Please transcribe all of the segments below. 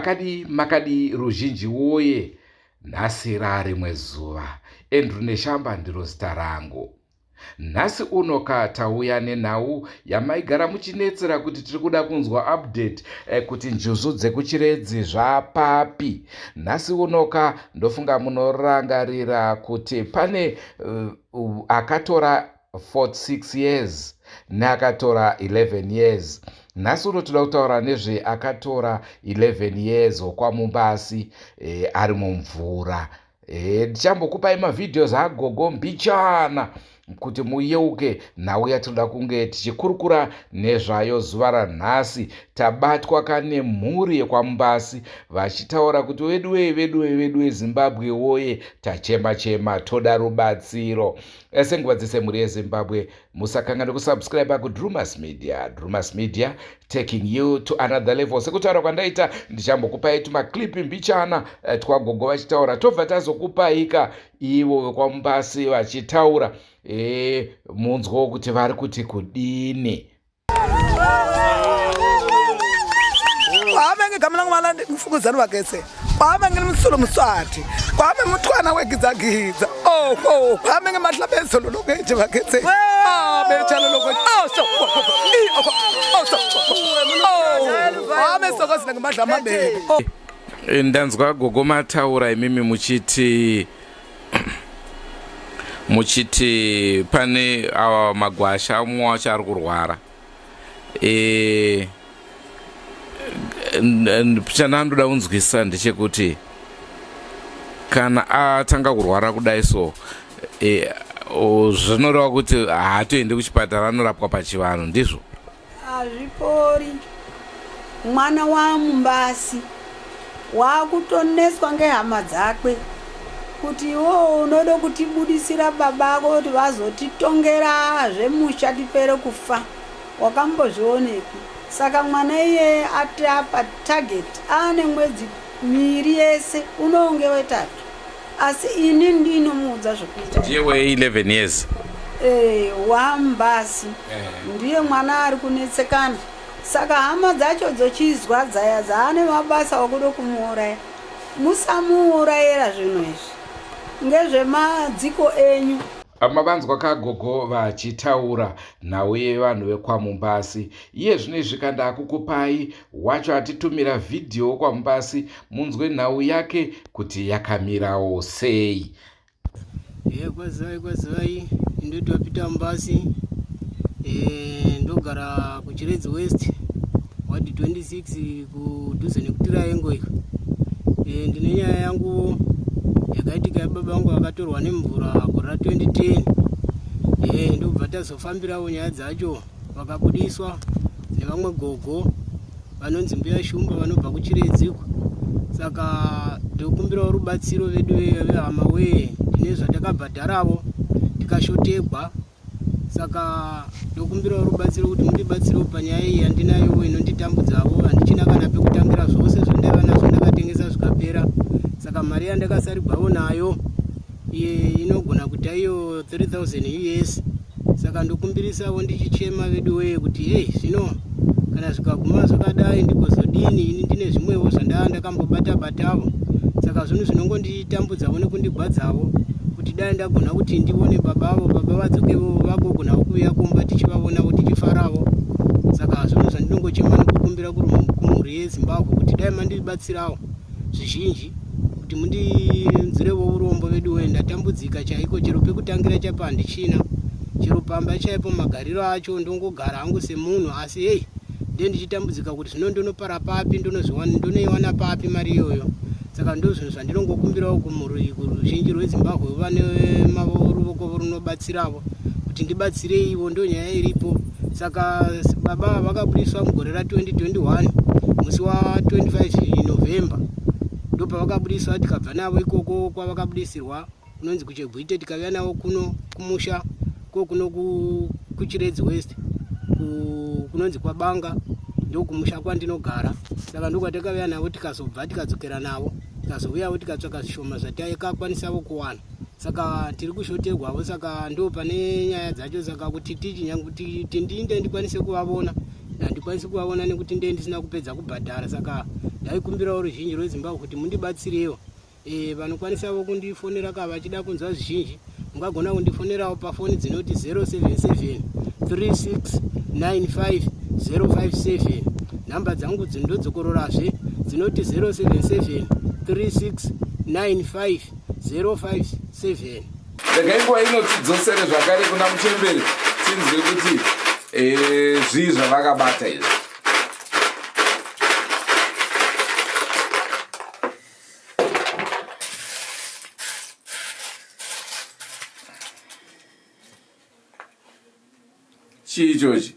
Makadii makadii ruzhinji woye, nhasi raarimwe zuva. Andrew Neshamba ndiro zita rangu. Nhasi uno ka tauya nenhau yamaigara muchinetsera kuti tiri kuda kunzwa update kuti njuzu dzekuChiredzi zvapapi. Nhasi uno ka ndofunga munorangarira kuti pane akatora 46 years neakatora 11 years. Nhasi uno toda kutaura nezve akatora 11 years wokwaMumbasi ari mumvura. Ndichambokupai mavideos agogo mbichana kuti muyeuke nhau yatinoda kunge tichikurukura nezvayo zuva ranhasi. Tabatwa kane mhuri yekwaMumbasi vachitaura kuti veduwe veduwe veduwe Zimbabwe woye, tachema chema, toda rubatsiro. Senguva dzese mhuri yeZimbabwe, musakanganwe kusubscribe kuDrumas Media. Drumas Media, taking you to another level. Sekutaura kwandaita, ndichambokupai tumaclip mbichana twagogo vachitaura, tobva tazokupaika ivo vekwaMumbasi vachitaura, munzwawo kuti vari kuti kudini. Kwame ngegama langu Malandi Mfukuzani wakese. Kwame ngimsulu Mswati. Kwame mntwana wegidzagidza. Oh oh kwame ngemahlabezolo lokeje wakese. Ah bechalo lokeje. Oh so. Oh so. Oh. Kwame sokozina ngemadla amabele. Oh. Ndanzwa gogo mataura imimi muchiti pane awa magwasha, umwe wacho ari kurwara. Chandandoda kunzwisisa ndechekuti kana atanga kurwara kudai so, zvinoreva kuti haatoendi kuchipatara, anorapwa pachivanhu, ndizvo? Hazvipori. Mwana waMumbasi wakutoneswa ngehama dzakwe kuti iwowo unoda kutibudisira baba ako kuti vazotitongera zvemusha tipere kufa, wakambozvionepi? Saka mwana iyeye ati apa target aane mwedzi 2 yese, unonge wetatu, asi ini ndinomuudza zvokuita. Ndiye we11 years? Wambasi ndiye mwana ari kunetsekana. Saka hama dzacho dzochizwa dzaya dzaane mabasa okuda kumuuraya. Musamuurayira zvinhu izvi, ngezvemadziko enyu. Mavanzwa kagogo vachitaura nhau yevanhu vekwaMumbasi. Iye zvino izvi kandakukupai wacho atitumira vhidhiyo kwaMumbasi, munzwe nhau yake kuti yakamirawo sei. Kwazivai kwazivai, ndinoitwa Peter Mbasi, ndogara kuChiredzi West, ward 26, kudhuze nekuTiraengo iko. Ndine nyaya yangu yakaitika yababa vangu vakatorwa nemvura gore ra2010. Ndobva tazofambirawo nyaya dzacho, vakabudiswa nevamwe gogo vanonzi Mbuya Shumba vanobva kuChiredziko. Saka ndokumbirawo rubatsiro vedu vehama wee, ndine zvatakabhadharavo tikashotegwa. Saka ndokumbirawo rubatsiro kuti mundibatsirewo panyaya iyi yandinayowo inonditambudzavo. Handichina kana pekutangira, zvose zvandaiva nazvo ndakatengesa zvikapera. Saka mari yandakasarigwawo nayo iye inogona kuita iyo 3000 US. Saka ndokumbirisawo ndichichema vedu wee kuti hei, zvino kana zvikaguma zvakadai ndigozodini? Ini ndine zvimwewo zvandaa ndakambobata batavo. Saka zvinhu zvinongonditambudzavo nekundigwadzavo kuti dai ndagona kuti ndione babavo, baba vadzokevo, vagogonawo kuuya kumba tichivavonawo tichifaravo. Saka zvinhu zvandinongochema nekukumbira kumhuri yeZimbabwe kuti dai mandibatsirawo zvizhinji kuti mundinzwirewo urombo vedu wee. Ndatambudzika chaiko, chero pekutangira chaipo handichina, chero pamba chaipo magariro acho ndongogara hangu semunhu, asi hei, ndiye ndichitambudzika kuti zvino ndonopara papi, ndonoiwana papi mari iyoyo. Saka ndo zvinhu zvandinongokumbirawo kumhuri, kuruzhinji rweZimbabwe vane ruvoko runobatsiravo kuti ndibatsireiwo. Ndo nyaya iripo. Saka baba vakabudiswa mugore ra2021 musi wa25 November, ndopavakabudiswa, tikabva navo ikoko kwavakabudisirwa kunonzi kuChegwite, tikauya navo kuno kumusha ko kuno kuChiredzi West, kunonzi kwaBanga, ndokumusha kwandinogara. Saka ndokwatakauya navo, tikazobva tikadzokera navo, tikazouyawo tikatsvaka zvishoma zvatakakwanisawo kuwana. Saka tiri kushotegwavo, saka ndo pane nyaya dzacho. Saka kuti tichi ndinde ndikwanise kuvavona, handikwanisi kuvavona nekuti ndee ndisina kupedza kubhadhara. Saka Ndaikumbirawo ruzhinji rweZimbabwe kuti mundibatsirewo. E, vanokwanisavo kundifonera ka vachida kunzwa zvizhinji mungagona kundifonerawo pafoni dzinoti 077 3695 057. Nhamba dzangu dzindodzokororazve dzinoti 077 3695 057. Regai nguva ino tidzosere zvakare kuna muchembere tinzwe kuti eh, zvii zvavakabata izvi. Chii ichochi?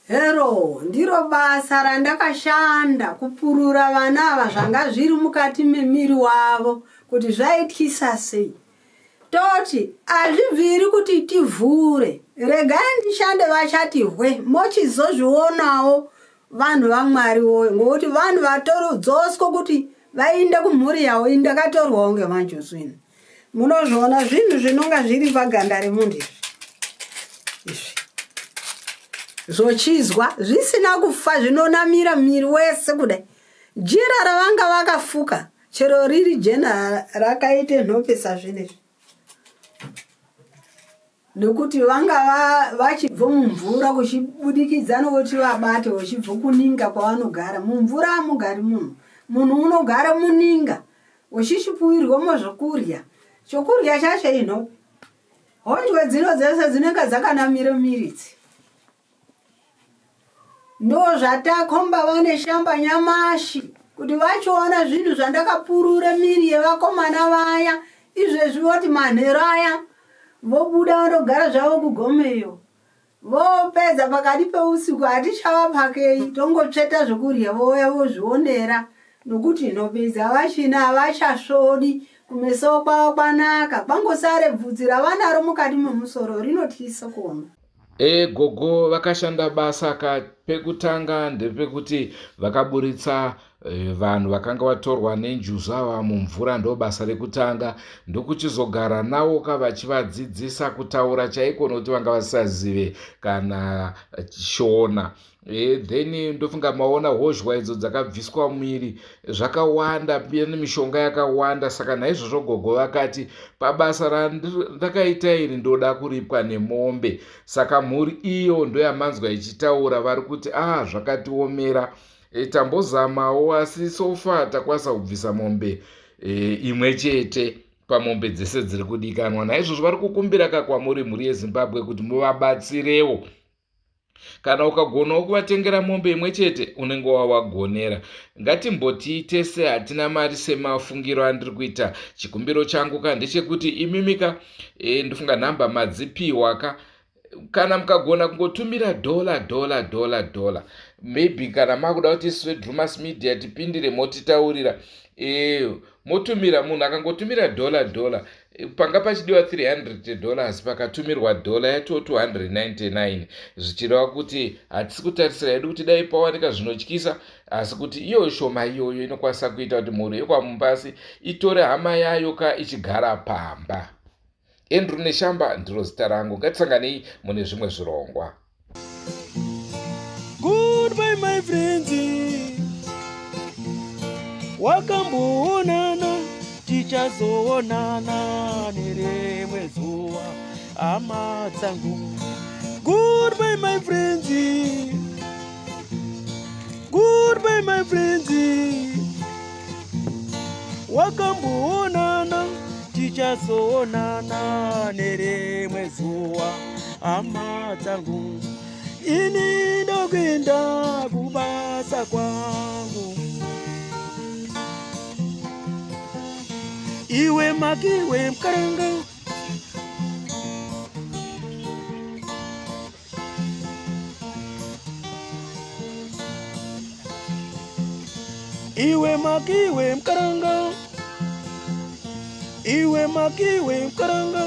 Hero, ndiro basa randakashanda kupurura vana ava zvanga zviri mukati memiri wavo kuti zvaityisa sei. Toti hazvibviri kuti tivhure, regai ndishande vachati hwe, mochizozvionawo vanhu vaMwari woye, ngokuti vanhu vatodzoswa kuti vainde kumhuri yavo. Ini ndakatorwawo ngemanjuzu ini. Munozviona zvinhu zvinonga zviri paganda remunhu izvi izvi zvochizwa zvisina kufa zvinonamira miri wese kudai. Jira ravanga vakafuka chero riri jena rakaite nhope sazvinezvi nekuti vanga vachibva mumvura kuchibudikidza nokuti vabate vachibva kuninga kwavanogara mumvura hamugari munhu munhu unogara muninga uchichipuwirwamo zvokurya chokurya chacho inhope honjwe dzino dzese dzinenge dzakanamira miridzi Ndozvatakomba vaNeshamba nyamashi kuti vachiona zvinhu zvandakapurura miri yevakomana vaya izvezvi voti manheru aya vobuda vandogara zvavo kugomeyo vopedza pakati peusiku hatichavapakei tongotsveta zvekurya vouya vozvionera nokuti nhope idzi havachina havachasvodi kumeso kwavo kwanaka kwangosare bvudzi ravanaro mukati memusoro rinotyisa kuona. E, gogo vakashanda basa ka pekutanga ndepekuti vakaburitsa e, vanhu vakanga vatorwa nenjuzu ava mumvura ndo basa rekutanga ndokuchizogara navo ka vachivadzidzisa kutaura chaiko nokuti vanga vasisazive kana shona e, then ndofunga maona hozhwa idzo dzakabviswa muviri zvakawanda nemishonga yakawanda saka naizvozvo gogo vakati pabasa randakaita iri ndoda kuripwa nemombe saka mhuri iyo ndoyamanzwa ichitaura vari kuti ah zvakatiomera e, tambozamawo asi sofa takwanisa kubvisa mombe e, imwe chete pamombe dzese dziri kudikanwa naizvozvo vari kukumbira ka kwamuri mhuri yezimbabwe kuti muvabatsirewo Kana ukagonawo kuvatengera mombe imwe chete unenge wawagonera. Ngatimbotii tese hatina mari semafungiro andiri kuita. Chikumbiro changu ka ndechekuti imimi ka e, ndofunga nhamba madzipiwa ka kana mukagona kungotumira dollar dollar dollar dollar maybe kana makuda kuti isu vedrumas media tipindire motitaurira e, motumira munhu akangotumira dollar dollar panga pachidiwa 300 dollars pakatumirwa dollar yatoo 299 zvichireva kuti hatisi kutarisira hedu kuti dai pawanika zvinotyisa asi kuti iyo shoma iyoyo inokwanisa kuita kuti mhuri yekwamumbasi itore hama yayo ka ichigara pamba andrew neshamba ndiro zita rangu ngatisanganei mune zvimwe zvirongwa Goodbye my friends, wakamboonana tichazoonana nerimwe zuva hama dzangu. Goodbye my friends, goodbye my friends, wakamboonana tichazoonana nerimwe zuva hama dzangu ini ndokuenda kubasa kwangu iwe makiwe mkaranga Iwe makiwe mkaranga Iwe makiwe mkaranga